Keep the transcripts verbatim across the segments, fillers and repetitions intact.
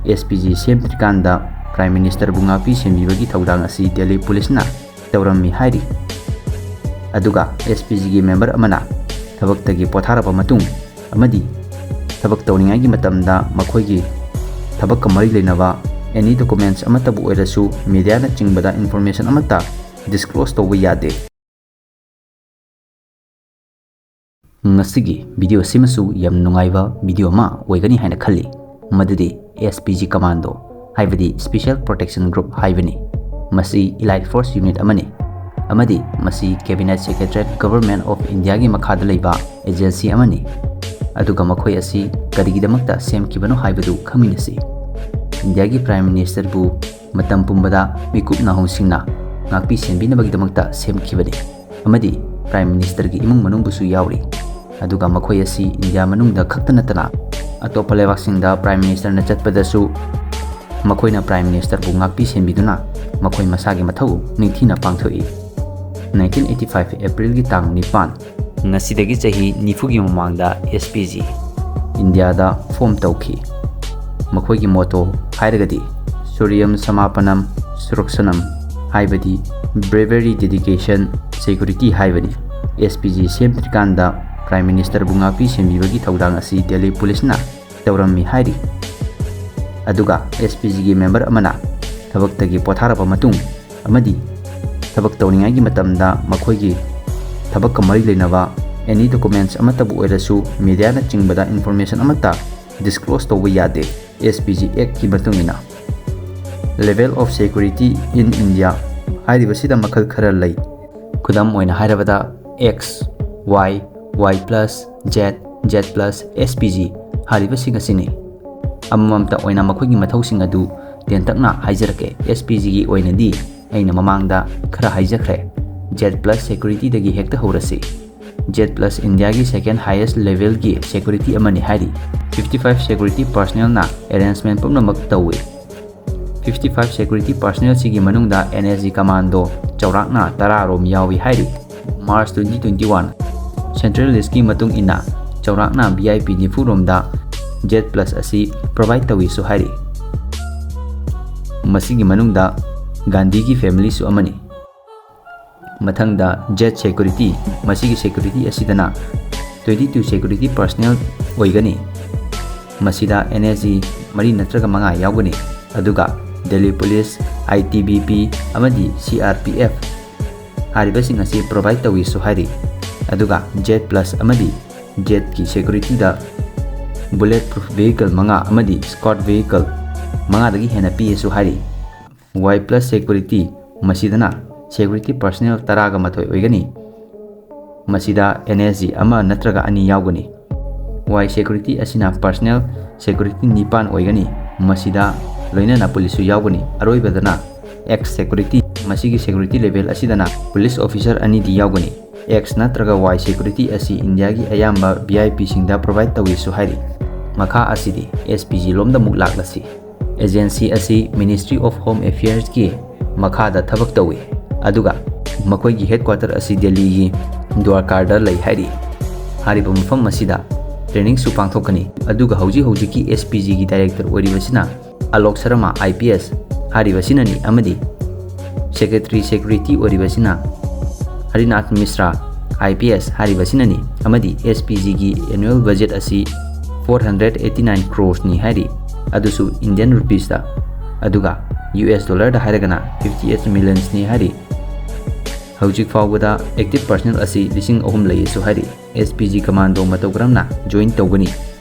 S P G ꯁꯦꯝꯗ꯭ꯔꯤꯀꯥꯟꯗ Prime Ministerꯕꯨ ꯉꯥꯛꯄꯤ ꯁꯦꯟꯕꯤꯕꯒꯤ ꯊꯧꯗꯥꯡ ꯑꯁꯤ ꯗꯦꯜꯂꯤ ꯄꯨꯂꯤꯁꯅ ꯇꯧꯔꯝꯃꯤ ꯍꯥꯏꯔꯤ꯫ ꯑꯗꯨꯒ ꯑꯦꯁ ꯄꯤ ꯖꯤꯒꯤ member ꯑꯃꯅ ꯊꯕꯛꯇꯒꯤ ꯄꯣꯊꯥꯔꯕ ꯃꯇꯨꯡ ꯑꯃꯗꯤ ꯊꯕꯛ ꯇꯧꯔꯤꯉꯩꯒꯤ ꯃꯇꯝꯗ ꯃꯈꯣꯏꯒꯤ ꯊꯕꯛꯀ ꯃꯔꯤ ꯂꯩꯅꯕ any documents ꯑꯃꯠꯇꯕꯨ ꯑꯣꯏꯔꯁꯨ mediaꯅꯆꯤꯡꯕꯗ information ꯑꯃꯠꯇ disclose ꯇꯧꯕ ꯌꯥꯗꯦ꯫ ꯉꯁꯤꯒꯤ video ꯑꯁꯤꯃꯁꯨ ꯌꯥꯝ ꯅꯨꯡꯉꯥꯏꯕ video ꯑꯃ ꯑꯣꯏꯒꯅꯤ ꯍꯥꯏꯅ ꯈꯜꯂꯤ, ꯃꯗꯨꯗꯤ ꯑꯦꯁ ꯄꯤ ꯖꯤ Commando, ꯍꯥꯏꯕꯗꯤ Special Protection Group ꯍꯥꯏꯕꯅꯤ꯫ ꯃꯁꯤ elite force unit ꯑꯃꯅꯤ ꯑꯃꯗꯤ ꯃꯁꯤ Cabinet Secretariat Government of Indiaꯒꯤ ꯃꯈꯥꯗ ꯂꯩꯕ agency ꯑꯃꯅꯤ꯫ ꯑꯗꯨꯒ ꯃꯈꯣꯏ ꯑꯁꯤ ꯀꯔꯤꯒꯤꯗꯃꯛꯇ ꯁꯦꯝꯈꯤꯕꯅꯣ ꯍꯥꯏꯕꯗꯨ ꯈꯪꯃꯤꯟꯅꯁꯤ꯫ ꯏꯟꯗꯤꯌꯥꯒꯤ Prime Ministerꯕꯨ ꯃꯇꯝ ꯄꯨꯝꯕꯗ ꯃꯤꯀꯨꯞ ꯅꯥꯍꯧꯁꯤꯡꯅ ꯉꯥꯛꯄꯤ ꯁꯦꯟꯕꯤꯅꯕꯒꯤꯗꯃꯛꯇ ꯁꯦꯝꯈꯤꯕꯅꯤ ꯑꯃꯗꯤ Prime Ministerꯒꯤ ꯏꯃꯨꯡ ꯃꯅꯨꯡꯕꯨꯁꯨ ꯌꯥꯎꯔꯤ꯫ ꯑꯗꯨꯒ ꯃꯈꯣꯏ ꯑꯁꯤ ꯏꯟꯗꯤꯌꯥ ꯃꯅꯨꯡꯗ ꯈꯛꯇ ꯅꯠꯇꯅ ꯑꯇꯣꯞꯄ ꯂꯩꯕꯥꯛꯁꯤꯡꯗ Prime Ministerꯅ ꯆꯠꯄꯗꯁꯨ ꯃꯈꯣꯏꯅ Prime Ministerꯕꯨ ꯉꯥꯛꯄꯤ ꯁꯦꯟꯕꯤꯗꯨꯅ ꯃꯈꯣꯏ ꯃꯁꯥꯒꯤ ꯃꯊꯧ ꯅꯤꯡꯊꯤꯅ ꯄꯥꯡꯊꯣꯛꯏ꯫ Nineteen eighty five Aprilꯒꯤ ꯇꯥꯡ ꯅꯤꯄꯥꯟ, ꯉꯁꯤꯗꯒꯤ ꯆꯍꯤ ꯅꯤꯐꯨꯒꯤ ꯃꯃꯥꯡꯗ ꯑꯦꯁ ꯄꯤ ꯖꯤ ꯏꯟꯗꯤꯌꯥꯗ form ꯇꯧꯈꯤ꯫ ꯃꯈꯣꯏꯒꯤ motto ꯍꯥꯏꯔꯒꯗꯤ Suryam Samapanam Suraksanam, ꯍꯥꯏꯕꯗꯤ Bravery, Dedication, Security ꯍꯥꯏꯕꯅꯤ꯫ ꯑꯦꯁ ꯄꯤ ꯖꯤ ꯁꯦꯝꯗ꯭ꯔꯤꯀꯥꯟꯗ Prime Ministerꯕꯨ ꯉꯥꯛꯄꯤ ꯁꯦꯟꯕꯤꯕꯒꯤ ꯊꯧꯗꯥꯡ ꯑꯁꯤ ꯗꯦꯜꯂꯤ ꯄꯨꯂꯤꯁꯅ ꯇꯧꯔꯝꯃꯤ ꯍꯥꯏꯔꯤ꯫ ꯑꯗꯨꯒ ꯑꯦꯁ ꯄꯤ ꯖꯤꯒꯤ member ꯑꯃꯅ ꯊꯕꯛꯇꯒꯤ ꯄꯣꯊꯥꯔꯕ ꯃꯇꯨꯡ ꯑꯃꯗꯤ ꯊꯕꯛ ꯇꯧꯔꯤꯉꯩꯒꯤ ꯃꯇꯝꯗ ꯃꯈꯣꯏꯒꯤ ꯊꯕꯛꯀ ꯃꯔꯤ ꯂꯩꯅꯕ any documents ꯑꯃꯠꯇꯕꯨ ꯑꯣꯏꯔꯁꯨ mediaꯅꯆꯤꯡꯕꯗ information ꯑꯃꯠꯇ disclose ꯇꯧꯕ ꯌꯥꯗꯦ꯫ ꯑꯦꯁ ꯄꯤ ꯖꯤ Actꯀꯤ ꯃꯇꯨꯡ ꯏꯟꯅ Level of Security in India ꯍꯥꯏꯔꯤꯕꯁꯤꯗ ꯃꯈꯜ ꯈꯔ ꯂꯩ꯫ ꯈꯨꯗꯝ ꯑꯣꯏꯅ ꯍꯥꯏꯔꯕꯗ X, Y, Y plus, Z, Z plus, S P G ꯍꯥꯏꯔꯤꯕꯁꯤꯡ ꯑꯁꯤꯅꯤ꯫ ꯑꯃꯃꯝꯇ ꯑꯣꯏꯅ ꯃꯈꯣꯏꯒꯤ ꯃꯊꯧꯁꯤꯡ ꯑꯗꯨ ꯇꯦꯟꯇꯛꯅ ꯍꯥꯏꯖꯔꯛꯀꯦ꯫ ꯑꯦꯁ ꯄꯤ ꯖꯤꯒꯤ ꯑꯣꯏꯅꯗꯤ ꯑꯩꯅ ꯃꯃꯥꯡꯗ ꯈꯔ ꯍꯥꯏꯖꯈ꯭ꯔꯦ꯫ Z plus Securityꯗꯒꯤ ꯍꯦꯛꯇ ꯍꯧꯔꯁꯤ꯫ Z plus Indiaꯒꯤ second highest levelꯒꯤ security ꯑꯃꯅꯤ ꯍꯥꯏꯔꯤ꯫ Fifty five security personnelꯅ arrangement ꯄꯨꯝꯅꯃꯛ ꯇꯧꯏ꯫ Fifty five security personnelꯁꯤꯒꯤ ꯃꯅꯨꯡꯗ N S G Commando ꯆꯥꯎꯔꯥꯛꯅ ꯇꯔꯥ ꯔꯣꯝ ꯌꯥꯎꯏ ꯍꯥꯏꯔꯤ꯫ March twenty twenty one Central Listꯀꯤ ꯃꯇꯨꯡ ꯏꯟꯅ ꯆꯥꯎꯔꯥꯛꯅ V I P ꯅꯤꯐꯨ ꯔꯣꯝꯗ Z plus ꯑꯁꯤ provide ꯇꯧꯏꯁꯨ ꯍꯥꯏꯔꯤ꯫ ꯃꯁꯤꯒꯤ ꯃꯅꯨꯡꯗ ꯒꯥꯟꯙꯤꯒꯤ ꯐꯦꯃꯤꯂꯤꯁꯨ ꯑꯃꯅꯤ꯫ ꯃꯊꯪꯗ ꯖꯦꯠ ꯁꯦꯀ꯭ꯌꯨꯔꯤꯇꯤ, ꯃꯁꯤꯒꯤ ꯁꯦꯀ꯭ꯌꯨꯔꯤꯇꯤ ꯑꯁꯤꯗꯅ twenty two ꯁꯦꯀ꯭ꯌꯨꯔꯤꯇꯤ ꯄꯔꯁꯅꯦꯜ ꯑꯣꯏꯒꯅꯤ꯫ ꯃꯁꯤꯗ ꯑꯦꯟ ꯑꯦꯁ ꯖꯤ ꯃꯔꯤ ꯅꯠꯇ꯭ꯔꯒ ꯃꯉꯥ ꯌꯥꯎꯒꯅꯤ꯫ ꯑꯗꯨꯒ ꯗꯦꯜꯂꯤ ꯄꯨꯂꯤꯁ, ꯑꯥꯏ ꯇꯤ ꯕꯤ ꯄꯤ ꯑꯃꯗꯤ ꯁꯤ ꯑꯥꯔ ꯄꯤ ꯑꯦꯐ ꯍꯥꯏꯔꯤꯕꯁꯤꯡ ꯑꯁꯤ ꯄ꯭ꯔꯣꯚꯥꯏꯗ ꯇꯧꯏꯁꯨ ꯍꯥꯏꯔꯤ꯫ ꯑꯗꯨꯒ ꯖꯦꯠ ꯄ꯭ꯂꯁ ꯑꯃꯗꯤ ꯖꯦꯠꯀꯤ ꯁꯦꯀ꯭ꯌꯨꯔꯤꯇꯤꯗ ꯕꯨꯂꯦꯠ ꯄ꯭ꯔꯨꯐ ꯚꯦꯍꯤꯀꯜ ꯃꯉꯥ ꯑꯃꯗꯤ ꯁ꯭ꯀ꯭ꯋꯥꯠ ꯚꯦꯍꯤꯀꯜ ꯃꯉꯥꯗꯒꯤ ꯍꯦꯟꯅ ꯄꯤꯌꯦꯁꯨ ꯍꯥꯏꯔꯤ꯫ ꯋꯥꯏ ꯄ꯭ꯂꯁ ꯁꯦꯀ꯭ꯌꯨꯔꯤꯇꯤ, ꯃꯁꯤꯗꯅ ꯁꯦꯀ꯭ꯌꯨꯔꯤꯇꯤ ꯄꯔꯁꯅꯦꯜ ꯇꯔꯥꯒ ꯃꯥꯊꯣꯏ ꯑꯣꯏꯒꯅꯤ꯫ ꯃꯁꯤꯗ ꯑꯦꯟ ꯑꯦꯁ ꯖꯤ ꯑꯃ ꯅꯠꯇ꯭ꯔꯒ ꯑꯅꯤ ꯌꯥꯎꯒꯅꯤ꯫ ꯋꯥꯏ ꯁꯦꯀ꯭ꯌꯨꯔꯤꯇꯤ ꯑꯁꯤꯅ ꯄꯔꯁꯅꯦꯜ ꯁꯦꯀ꯭ꯌꯨꯔꯤꯇꯤ ꯅꯤꯄꯥꯟ ꯑꯣꯏꯒꯅꯤ꯫ ꯃꯁꯤꯗ ꯂꯣꯏꯅꯅ ꯄꯨꯂꯤꯁꯁꯨ ꯌꯥꯎꯒꯅꯤ꯫ ꯑꯔꯣꯏꯕꯗꯅ ꯑꯦꯛꯁ ꯁꯦꯀ꯭ꯌꯨꯔꯤꯇꯤ, ꯃꯁꯤꯒꯤ ꯁꯦꯀ꯭ꯌꯨꯔꯤꯇꯤ ꯂꯦꯚꯦꯜ ꯑꯁꯤꯗꯅ ꯄꯨꯂꯤꯁ ꯑꯣꯐꯤꯁꯔ ꯑꯅꯤꯗꯤ ꯌꯥꯎꯒꯅꯤ꯫ ꯑꯦꯛꯁ ꯅꯠꯇ꯭ꯔꯒ ꯋꯥꯏ ꯁꯦꯀ꯭ꯌꯨꯔꯤꯇꯤ ꯑꯁꯤ ꯏꯟꯗꯤꯌꯥꯒꯤ ꯑꯌꯥꯝꯕ ꯚꯤ ꯑꯥꯏ ꯄꯤꯁꯤꯡꯗ ꯄ꯭ꯔꯣꯚꯥꯏꯗ ꯇꯧꯏꯁꯨ ꯍꯥꯏꯔꯤ꯫ ꯃꯈꯥ ꯑꯁꯤꯗꯤ ꯑꯦꯁ ꯄꯤ ꯖꯤ ꯂꯣꯝꯗ ꯑꯃꯨꯛ ꯂꯥꯛꯂꯁꯤ꯫ ꯑꯦꯖꯦꯟꯁꯤ ꯑꯁꯤ Ministry of Home Affairsꯀꯤ ꯃꯈꯥꯗ ꯊꯕꯛ ꯇꯧꯏ, ꯑꯗꯨꯒ ꯃꯈꯣꯏꯒꯤ ꯍꯦꯗꯀ꯭ꯋꯥꯇꯔ ꯑꯁꯤ ꯗꯦꯜꯂꯤꯒꯤ ꯗ꯭ꯋꯥꯔꯀꯥꯗ ꯂꯩ ꯍꯥꯏꯔꯤ꯫ ꯍꯥꯏꯔꯤꯕ ꯃꯐꯝ ꯑꯁꯤꯗ ꯇ꯭ꯔꯦꯅꯤꯡꯁꯨ ꯄꯥꯡꯊꯣꯛꯀꯅꯤ꯫ ꯑꯗꯨꯒ ꯍꯧꯖꯤꯛ ꯍꯧꯖꯤꯛꯀꯤ ꯑꯦꯁ ꯄꯤ ꯖꯤꯒꯤ ꯗꯥꯏꯔꯦꯛꯇꯔ ꯑꯣꯏꯔꯤꯕꯁꯤꯅ Alok Sharma I P S ꯍꯥꯏꯔꯤꯕꯁꯤꯅꯅꯤ ꯑꯃꯗꯤ ꯁꯦꯀ꯭ꯔꯦꯇꯔꯤ ꯁꯦꯀ꯭ꯌꯨꯔꯤꯇꯤ ꯑꯣꯏꯔꯤꯕꯁꯤꯅ ꯍꯔꯤꯅꯥꯊ ꯃꯤꯁ꯭ꯔꯥ ꯑꯥꯏ ꯄꯤ ꯑꯦꯁ ꯍꯥꯏꯔꯤꯕꯁꯤꯅꯅꯤ ꯑꯃꯗꯤ ꯑꯦꯁ ꯄꯤ ꯖꯤꯒꯤ ꯑꯦꯅꯨꯋꯦꯜ ꯕꯖꯦꯠ ꯑꯁꯤ four hundred eighty nine crores ꯅꯤ ꯍꯥꯏꯔꯤ, ꯑꯗꯨꯁꯨ ꯏꯟꯗꯤꯌꯟ ꯔꯨꯄꯤꯁꯇ꯫ ꯑꯗꯨꯒ ꯌꯨ ꯑꯦꯁ ꯗꯣꯂꯔꯗ ꯍꯥꯏꯔꯒꯅ fifty eight millions ꯅꯤ ꯍꯥꯏꯔꯤ꯫ ꯍꯧꯖꯤꯛ ꯐꯥꯎꯕꯗ ꯑꯦꯛꯇꯤꯚ ꯄꯔꯁꯅꯦꯜ ꯑꯁꯤ ꯂꯤꯁꯤꯡ ꯑꯍꯨꯝ ꯂꯩꯌꯦꯁꯨ ꯍꯥꯏꯔꯤ꯫ ꯑꯦꯁ ꯄꯤ ꯖꯤ ꯀꯃꯥꯟꯗꯣ ꯃꯇꯧ ꯀꯔꯝꯅ ꯖꯣꯏꯟ ꯇꯧꯒꯅꯤ?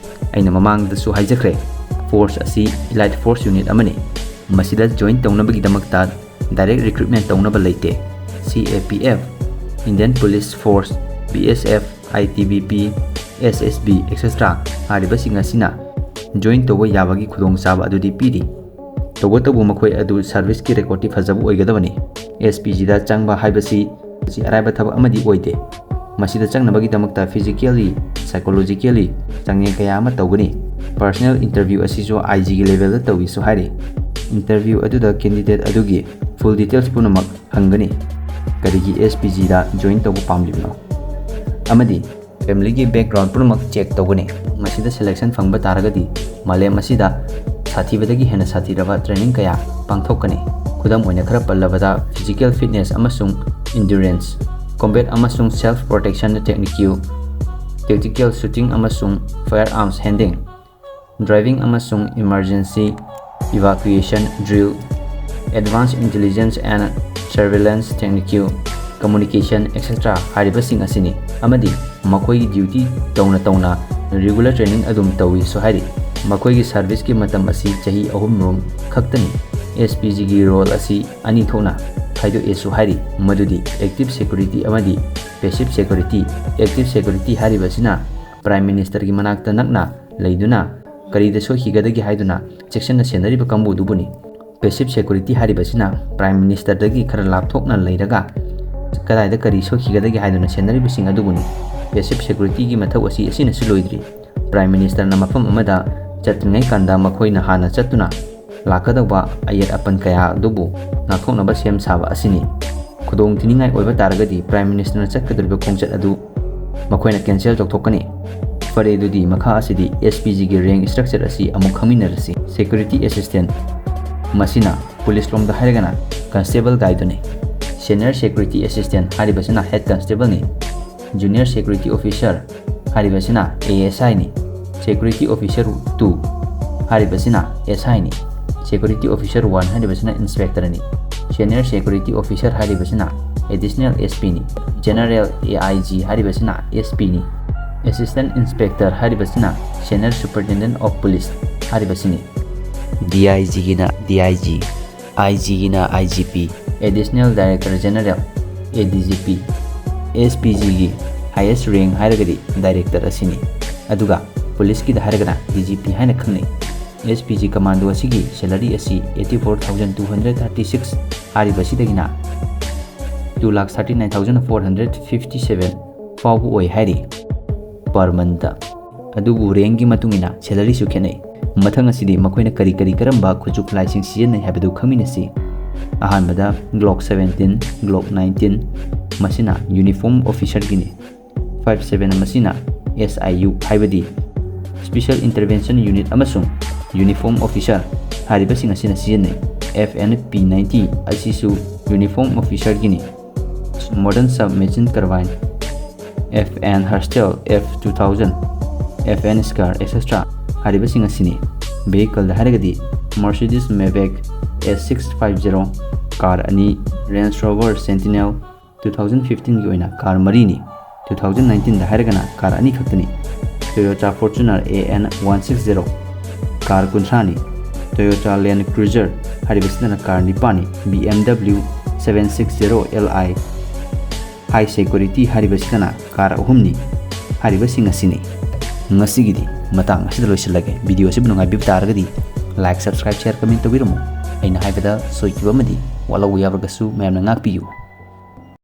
ꯑꯩꯅ ꯃꯃꯥꯡꯗꯁꯨ ꯍꯥꯏꯖꯈ꯭ꯔꯦ, ꯐꯣꯔꯁ ꯑꯁꯤ ꯏꯂꯥꯏꯠ ꯐꯣꯔꯁ ꯌꯨꯅꯤꯠ ꯑꯃꯅꯤ꯫ ꯃꯁꯤꯗ ꯖꯣꯏꯟ ꯇꯧꯅꯕꯒꯤꯗꯃꯛꯇ ꯗꯥꯏꯔꯦꯛ ꯔꯤꯀ꯭ꯔꯨꯠꯃꯦꯟ ꯇꯧꯅꯕ ꯂꯩꯇꯦ꯫ C A P F, Indian police force, B S F, I T B P, S S B, etcetera ꯍꯥꯏꯔꯤꯕꯁꯤꯡ ꯑꯁꯤꯅ ꯖꯣꯏꯟ ꯇꯧꯕ ꯌꯥꯕꯒꯤ ꯈꯨꯗꯣꯡꯆꯥꯕ ꯑꯗꯨꯗꯤ ꯄꯤꯔꯤ꯫ ꯇꯧꯕꯇꯕꯨ ꯃꯈꯣꯏ ꯑꯗꯨ ꯁꯔꯚꯤꯁꯀꯤ ꯔꯦꯀꯣꯔꯗꯇꯤ ꯐꯖꯕ ꯑꯣꯏꯒꯗꯕꯅꯤ꯫ ꯑꯦꯁ ꯄꯤ ꯖꯤꯗ ꯆꯪꯕ ꯍꯥꯏꯕꯁꯤ ꯃꯁꯤ ꯑꯔꯥꯏꯕ ꯊꯕꯛ ꯑꯃꯗꯤ ꯑꯣꯏꯗꯦ꯫ ꯃꯁꯤꯗ ꯆꯪꯅꯕꯒꯤꯗꯃꯛꯇ physically, psychologically ꯆꯥꯡꯌꯦꯡ ꯀꯌꯥ ꯑꯃ ꯇꯧꯒꯅꯤ꯫ ꯄꯔꯁꯅꯦꯜ ꯏꯟꯇꯔꯚ꯭ꯌꯨ ꯑꯁꯤꯁꯨ ꯑꯥꯏ ꯖꯤꯒꯤ ꯂꯦꯚꯦꯜꯗ ꯇꯧꯏꯁꯨ ꯍꯥꯏꯔꯤ꯫ ꯏꯟꯇꯔꯚ꯭ꯌꯨ ꯑꯗꯨꯗ ꯀꯦꯟꯗꯤꯗꯦꯠ ꯑꯗꯨꯒꯤ ꯐꯨꯜ ꯗꯤꯇꯦꯜꯁ ꯄꯨꯝꯅꯃꯛ ꯍꯪꯒꯅꯤ꯫ ꯀꯔꯤꯒꯤ ꯑꯦꯁ ꯄꯤ ꯖꯤꯗ ꯖꯣꯏꯟ ꯇꯧꯕ ꯄꯥꯝꯂꯤꯕꯅꯣ? ꯑꯃꯗꯤ ꯐꯦꯃꯤꯂꯤꯒꯤ ꯕꯦꯛꯒ꯭ꯔꯥꯎꯟ ꯄꯨꯝꯅꯃꯛ ꯆꯦꯛ ꯇꯧꯒꯅꯤ꯫ ꯃꯁꯤꯗ ꯁꯦꯂꯦꯛꯁꯟ ꯐꯪꯕ ꯇꯥꯔꯒꯗꯤ ꯃꯥꯂꯦꯝ ꯑꯁꯤꯗ ꯁꯥꯊꯤꯕꯗꯒꯤ ꯍꯦꯟꯅ ꯁꯥꯊꯤꯔꯕ training ꯀꯌꯥ ꯄꯥꯡꯊꯣꯛꯀꯅꯤ꯫ ꯈꯨꯗꯝ ꯑꯣꯏꯅ ꯈꯔ ꯄꯜꯂꯕꯗ, physical fitness ꯑꯃꯁꯨꯡ endurance, combat ꯑꯃꯁꯨꯡ self protection technique, tactical shooting ꯑꯃꯁꯨꯡ firearms handling, driving ꯑꯃꯁꯨꯡ emergency evacuation drill, advanced intelligence and surveillance technique, communication, et cetera ꯍꯥꯏꯔꯤꯕꯁꯤꯡ ꯑꯁꯤꯅꯤ꯫ ꯑꯃꯗꯤ ꯃꯈꯣꯏꯒꯤ duty ꯇꯧꯅ ꯇꯧꯅ regular training ꯑꯗꯨꯝ ꯇꯧꯏꯁꯨ ꯍꯥꯏꯔꯤ꯫ ꯃꯈꯣꯏꯒꯤ serviceꯀꯤ ꯃꯇꯝ ꯑꯁꯤ ꯆꯍꯤ ꯑꯍꯨꯝꯔꯣꯝ ꯈꯛꯇꯅꯤ꯫ SPGꯒꯤ role ꯑꯁꯤ ꯑꯅꯤ ꯊꯣꯛꯅ ꯈꯥꯏꯗꯣꯛꯑꯦꯁꯨ ꯍꯥꯏꯔꯤ, ꯃꯗꯨꯗꯤ active security ꯑꯃꯗꯤ passive security꯫ Active security ꯍꯥꯏꯔꯤꯕꯁꯤꯅ Prime Ministerꯒꯤ ꯃꯅꯥꯛꯇ ꯅꯛꯅ ꯂꯩꯗꯨꯅ ꯀꯔꯤꯗ ꯁꯣꯏꯈꯤꯒꯗꯒꯦ ꯍꯥꯏꯗꯨꯅ ꯆꯦꯛꯁꯤꯟꯅ ꯁꯦꯟꯅꯔꯤꯕ ꯀꯥꯡꯕꯨꯗꯨꯕꯨꯅꯤ꯫ Passive security ꯍꯥꯏꯔꯤꯕꯁꯤꯅ Prime Ministerꯗꯒꯤ ꯈꯔ ꯂꯥꯞꯊꯣꯛꯅ ꯂꯩꯔꯒ ꯀꯗꯥꯏꯗ ꯀꯔꯤ ꯁꯣꯏꯈꯤꯒꯗꯒꯦ ꯍꯥꯏꯗꯨꯅ ꯁꯦꯟꯅꯔꯤꯕꯁꯤꯡ ꯑꯗꯨꯕꯨꯅꯤ꯫ Passive securityꯒꯤ ꯃꯊꯧ ꯑꯁꯤ ꯑꯁꯤꯅꯁꯨ ꯂꯣꯏꯗ꯭ꯔꯤ꯫ Prime Ministerꯅ ꯃꯐꯝ ꯑꯃꯗ ꯆꯠꯇ꯭ꯔꯤꯉꯩ ꯀꯥꯟꯗ ꯃꯈꯣꯏꯅ ꯍꯥꯟꯅ ꯆꯠꯇꯨꯅ ꯂꯥꯛꯀꯗꯧꯕ ꯑꯌꯦꯠ ꯑꯄꯟ ꯀꯌꯥ ꯑꯗꯨꯕꯨ ꯉꯥꯛꯊꯣꯛꯅꯕ ꯁꯦꯝ ꯁꯥꯕ ꯑꯁꯤꯅꯤ꯫ ꯈꯨꯗꯣꯡ ꯊꯤꯅꯤꯡꯉꯥꯏ ꯑꯣꯏꯕ ꯇꯥꯔꯒꯗꯤ Prime Ministerꯅ ꯆꯠꯀꯗꯧꯔꯤꯕ ꯈꯣꯡꯆꯠ ꯑꯗꯨ ꯃꯈꯣꯏꯅ cancel ꯇꯧꯊꯣꯛꯀꯅꯤ꯫ ꯐꯔꯦ, ꯑꯗꯨꯗꯤ ꯃꯈꯥ ꯑꯁꯤꯗꯤ SPGꯒꯤ rank structure ꯑꯁꯤ ꯑꯃꯨꯛ ꯈꯪꯃꯤꯟꯅꯔꯁꯤ꯫ Security Assistant, ꯃꯁꯤꯅ police ꯂꯣꯝꯗ ꯍꯥꯏꯔꯒꯅ constable ꯒꯥꯏꯗꯨꯅꯤ꯫ Senior Security Assistant ꯍꯥꯏꯔꯤꯕꯁꯤꯅ head constableꯅꯤ꯫ Junior Security Officer ꯍꯥꯏꯔꯤꯕꯁꯤꯅ ASIꯅꯤ꯫ Security Officer two ꯍꯥꯏꯔꯤꯕꯁꯤꯅ SIꯅꯤ꯫ Security Officer one ꯍꯥꯏꯔꯤꯕꯁꯤꯅ inspectorꯅꯤ꯫ Senior Security Officer ꯍꯥꯏꯔꯤꯕꯁꯤꯅ additional SPꯅꯤ꯫ General AIG ꯍꯥꯏꯔꯤꯕꯁꯤꯅ SPꯅꯤ꯫ Assistant Inspector ꯍꯥꯏꯔꯤꯕꯁꯤꯅ Senior Superintendent of Police ꯍꯥꯏꯔꯤꯕꯁꯤꯅꯤ꯫ DIGꯒꯤꯅ DIG, IGꯒꯤꯅ IGP, Additional Director General, ADGP꯫ SPGꯒꯤ highest rank ꯍꯥꯏꯔꯒꯗꯤ Director ꯑꯁꯤꯅꯤ꯫ ꯑꯗꯨꯒ policeꯀꯤꯗ ꯍꯥꯏꯔꯒꯅ DGP ꯍꯥꯏꯅ ꯈꯪꯅꯩ꯫ SPG commando ꯑꯁꯤꯒꯤ salary ꯑꯁꯤ eighty four thousand two hundred thirty six ꯍꯥꯏꯔꯤꯕꯁꯤꯗꯒꯤꯅ two lakh thirty nine thousand four hundred fifty seven ꯐꯥꯎꯕ ꯑꯣꯏ ꯍꯥꯏꯔꯤ per monthꯇ꯫ ꯑꯗꯨꯕꯨ rankꯀꯤ ꯃꯇꯨꯡ ꯏꯟꯅ salaryꯁꯨ ꯈꯦꯠꯅꯩ꯫ ꯃꯊꯪ ꯑꯁꯤꯗꯤ ꯃꯈꯣꯏꯅ ꯀꯔꯤ ꯀꯔꯤ ꯀꯔꯝꯕ ꯈꯨꯠꯁꯨ ꯈꯨꯠꯂꯥꯏꯁꯤꯡ ꯁꯤꯖꯤꯟꯅꯩ ꯍꯥꯏꯕꯗꯨ ꯈꯪꯃꯤꯟꯅꯁꯤ꯫ ꯑꯍꯥꯟꯕꯗ Glock seventeen, Glock nineteen, ꯃꯁꯤꯅ uniform officerꯒꯤꯅꯤ꯫ Five seven ꯃꯁꯤꯅ SIU ꯍꯥꯏꯕꯗꯤ Special Intervention Unit ꯑꯃꯁꯨꯡ Uniform Officer ꯍꯥꯏꯔꯤꯕꯁꯤꯡ ꯑꯁꯤꯅ ꯁꯤꯖꯤꯟꯅꯩ꯫ F N P ninety ꯑꯁꯤꯁꯨ Uniform Officerꯒꯤꯅꯤ꯫ Modern Submachine Carbine, F N Herstal F two thousand, F N Scar, et cetera ꯍꯥꯏꯔꯤꯕꯁꯤꯡ ꯑꯁꯤꯅꯤ꯫ Vehicleꯗ ꯍꯥꯏꯔꯒꯗꯤ Mercedes Maybach S six five zero, car ꯑꯅꯤ, Range Rover Sentinel, two thousand fifteenꯒꯤ ꯑꯣꯏꯅ car ꯃꯔꯤꯅꯤ꯫ Two thousand nineteenꯗ ꯍꯥꯏꯔꯒꯅ car ꯑꯅꯤ ꯈꯛꯇꯅꯤ꯫ Toyota Fortuner A N one six zero, car ꯀꯨꯟꯊ꯭ꯔꯥꯅꯤ꯫ Toyota Land Cruiser ꯍꯥꯏꯔꯤꯕꯁꯤꯗꯅ car ꯅꯤꯄꯥꯟꯅꯤ꯫ B M W seven six zero L I, high security ꯍꯥꯏꯔꯤꯕꯁꯤꯗꯅ car ꯑꯍꯨꯝꯅꯤ꯫ ꯍꯥꯏꯔꯤꯕꯁꯤꯡ ꯑꯁꯤꯅꯤ꯫ ꯉꯁꯤꯒꯤꯗꯤ ꯃꯇꯥꯡ ꯑꯁꯤꯗ ꯂꯣꯏꯁꯤꯜꯂꯒꯦ꯫ Video ꯑꯁꯤꯕꯨ ꯅꯨꯡꯉꯥꯏꯕꯤꯕ ꯇꯥꯔꯒꯗꯤ like, subscribe, share, comment ꯇꯧꯕꯤꯔꯝꯃꯨ꯫ ꯑꯩꯅ ꯍꯥꯏꯕꯗ ꯁꯣꯏꯈꯤꯕ ꯑꯃꯗꯤ ꯋꯥꯠꯍꯧꯕ ꯌꯥꯎꯔꯒꯁꯨ ꯃꯌꯥꯝꯅ ꯉꯥꯛꯄꯤꯌꯨ꯫